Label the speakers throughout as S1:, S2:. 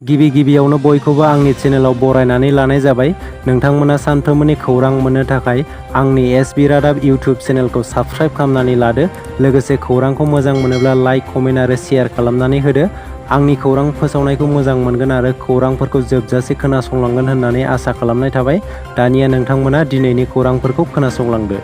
S1: गिबियावनो बयखौबो आंनि चेनेलाव बरायनानै लानाय जाबाय। नोंथांमोना सानफ्रोमबोनि खौरां मोननो थाखाय आंनि एसबि रादाब इउटिउब चेनेलखौ साबस्क्राइब खालामनानै लादो। लोगोसे खौरांखौ मोजां मोनोब्ला लाइक, कमेन्ट आरो शेयार खालामनानै होदो। आंनि खौरां फोसावनायखौ मोजां मोनगोन आरो खौरांफोरखौ जोबजासे खोनासंलांगोन होननानै आसा खालामनाय थाबाय। दानिया नोंथांमोना दिनैनि खौरांफोरखौ खोनासंलांदो।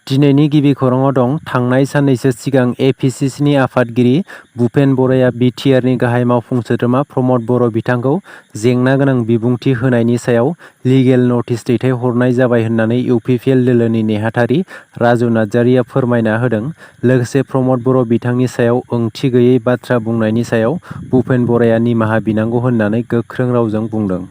S1: दिनैनि गिबि खौराङाव दं। थांनाय साननैसो सिगां एपिसिसिनि आफादगिरि भुपेन बर'आ बिटिआरनि गाहाय मावफुं सोद्रोमा प्रमद बर' बिथांखौ जेंना गोनां बिबुंथि होनायनि सायाव लिगेल नटिस दैथायहरनाय जाबाय होननानै इउपिपिएल दोलोनि नेहाथारि राजु नार्जारिया फोरमायना होदों। लोगोसे प्रमद बर' बिथांनि सायाव ओंथि गैयै बाथ्रा बुंनायनि सायाव भुपेन बर'आ निमाहा बिनांगौ होननानै गोख्रों रावजों बुंदों।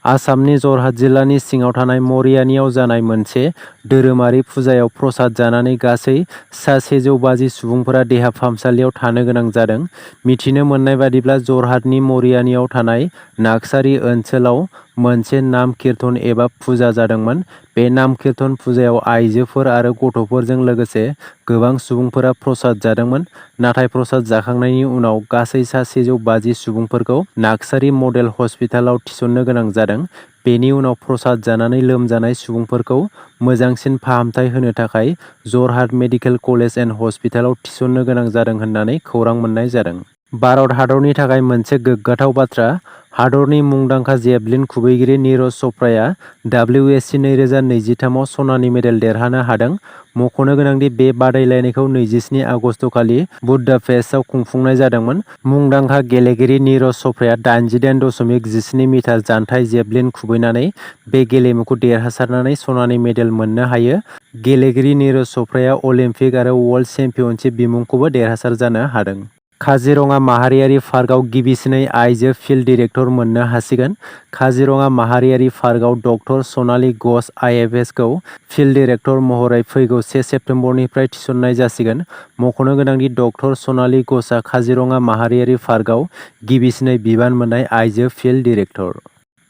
S1: आसामनि जरहाट जिल्लानि सिङाव थानाय मरियानियाव जानाय मोनसे धोरोमारि फुजायाव प्रसाद जानानै गासै सा 150 सुबुंफोरा देहा फाहामसालियाव थानो गोनां जादों। मिथिनो मोननाय बादिब्ला जरहाटनि मरियानियाव थानाय नागसारि ओनसोलाव मोनसे नाम कीर्तन एबा फुजा जादोंमोन। बे नाम कीर्तन फुजायाव आइजोफोर आरो गथ'फोरजों लोगोसे गोबां सुबुंफोरा प्रसाद जादोंमोन। नाथाय प्रसाद जाखांनायनि उनाव गासै सा 150 सुबुंफोरखौ नागसारि मडेल हस्पिटालाव थिसननो गोनां जादों। बेनि उनाव प्रसाद जानानै लोमजानाय सुबुंफोरखौ मोजांसिन फाहामथाय होनो थाखाय जरहाट मेडिकेल कलेज एन्ड हस्पिटालाव थिसननो गोनां जादों होननानै खौरां मोननाय जादों। भारत हादरनि थाखाय मोनसे गोग्गाथाव बाथ्रा। हादरनि मुंदांखा जेभलिन खुबैगिरि नीरज चोपड़ाया WSC 2023 आव सनानि मेडेल देरहानो हादों। मख'नो गोनांदि बे बादायलायनायखौ 27 आगस्तखालि बुदापेस्टआव खुंफुंनाय जादोंमोन। मुंदांखा गेलेगिरि नीरज चोपड़ाया 88.17 मिटार जानथाइ जेभलिन खुबैनानै बे गेलेमुखौ देरहासारनानै सनानि मेडेल मोननो हायो। गेलेगिरि नीरज चोपड़ाया अलिम्पिक आरो वर्ल्ड चेम्पियनशिप बिमुंखौबो देरहासार जानो हादों। काजिरङा माहारियारि पार्कआव गिबिसिनै आइजो फिल्ड डिरेक्टर मोननो हासिगोन। काजिरङा माहारियारि पार्कआव डक्टर सनाली घोष आइएफएसखौ फिल्ड डिरेक्टर महरै फैगौ 1 सेप्तेम्बरनिफ्राय थिसननाय जासिगोन। मख'नो गोनांदि डक्टर सनाली घोषआ काजिरङा माहारियारि पार्कआव गिबिसिनै बिबान मोननाय आइजो फिल्ड डिरेक्टर।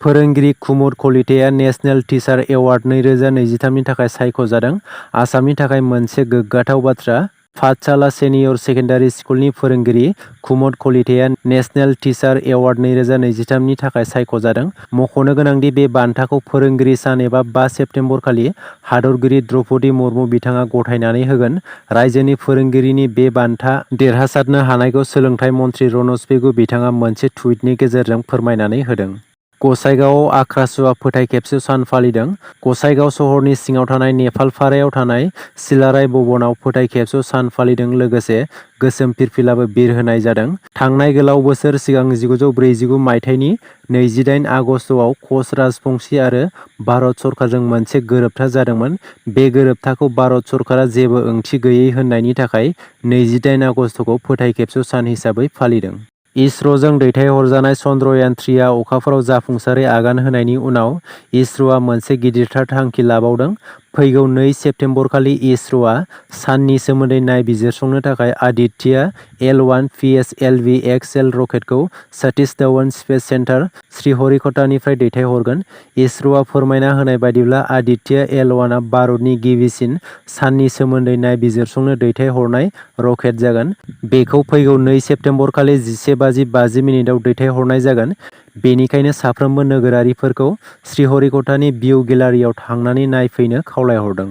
S1: फोरोंगिरि कुमुद कलिताया नेशनेल टिचार एवार्ड 2023 नि थाखाय सायख'जादों। आसामनि थाखाय मोनसे गोग्गाथाव बाथ्रा। पाठशाला सेनियर सेकेन्डारि स्कुलनि फोरोंगिरि कुमुद कलिताया नेशनेल टिचार एवार्ड 2023 नि थाखाय सायख'जादों। मख'नो गोनांदि बे बान्थाखौ फोरोंगिरि सान एबा 5 सेप्तेम्बर खालि हादरगिरि द्रौपदी मुर्मु बिथाङा गथायनानै होगोन। रायजोनि फोरोंगिरिनि बे बान्था देरहासारनो हानायखौ सोलोंथाइ मन्थ्रि रनज पेगु बिथाङा मोनसे टुइटनि गेजेरजों फोरमायनानै होदों। गसाइगावआव आख्रासुवा फोथायखेबस' सान फालिदों। गसाइगाव सहरनि सिङाव थानाय नेपालपारायाव थानाय सिलाराय भवनाव फोथायखेबस' सान फालिदों। लोगोसे गोसोम फिरफिलाबो बिरहोनाय जादों। थांनाय गोलाव बोसोर सिगां 1949 मायथाइनि 28 आगस्तआव कच राजबंशी आरो भारत सरकारजों मोनसे गोरोबथा जादोंमोन। बे गोरोबथाखौ भारत सरकारा जेबो ओंथि गैयै होननायनि थाखाय 28 आगस्तखौ फोथायखेबस' सान हिसाबै फालिदों। इसर'जों दैथायहरजानाय चन्द्रयान 3 आ अखाफोराव जाफुंसारै आगान होनायनि उनाव इसर'आ मोनसे गिदिरथार थांखि लाबावदों। फैगौ 2 सेप्तेम्बरखालि इसर'आ साननि सोमोन्दै नायबिजिरसंनो थाखाय आदित्य L1 PSLV XL रकेटखौ सतीश धवन स्पेस सेन्टार, श्रीहरिक'टानिफ्राय दैथायहरगोन। इसर'आ फोरमायना होनाय बायदिब्ला आदित्य L1 आ भारतनि गिबिसिन साननि सोमोन्दै नायबिजिरसंनो दैथायहरनाय रकेट जागोन। बेखौ फैगौ 2 सेप्तेम्बरखालि 11:50 आव दैथायहरनाय जागोन। बेनिखायनो साफ्रोमबो नोगोरारिफोरखौ श्रीहरिक'टानि भिउ गेलारियाव थांनानै नायफैनो खावलायहरदों।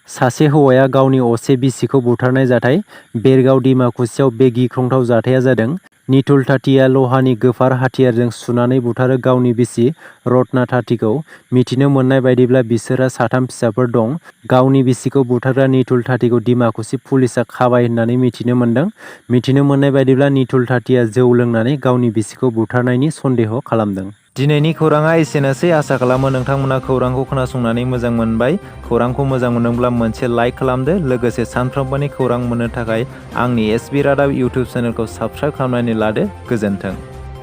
S1: सासे हौवाया गावनि असे बिसिखौ बुथारनाय जाथाय। बेरगाव डिमाकुसियाव बे गिख्रंथाव जाथाया जादों। निथुल तातीया लहानि गोफार हाथियारजों सुनानै बुथारो गावनि बिसि रत्ना तातीखौ। मिथिनो मोननाय बायदिब्ला बिसोरहा 3 फिसाफोर दं। गावनि बिसिखौ बुथारग्रा निथुल तातीखौ डिमाकुसि पुलिसआ खाबाय होननानै मिथिनो मोनदों। मिथिनो मोननाय बायदिब्ला निथुल तातीया जौ लोंनानै गावनि बिसिखौ बुथारनायनि सन्देह खालामदों। दिनैनि खौराङा एसेनोसै। आसा खालामो नोंथांमोना खौरांखौ खोनासंनानै मोजां मोनबाय। खौरांखौ मोजां मोनदोंब्ला मोनसे लाइक खालामदो। लोगोसे सानफ्रोमबोनि खौरां मोननो थाखाय आंनि एसबि रादाब इउटिउब चेनेलखौ साबस्क्राइब खालामनानै लादो। गोजोन्थों।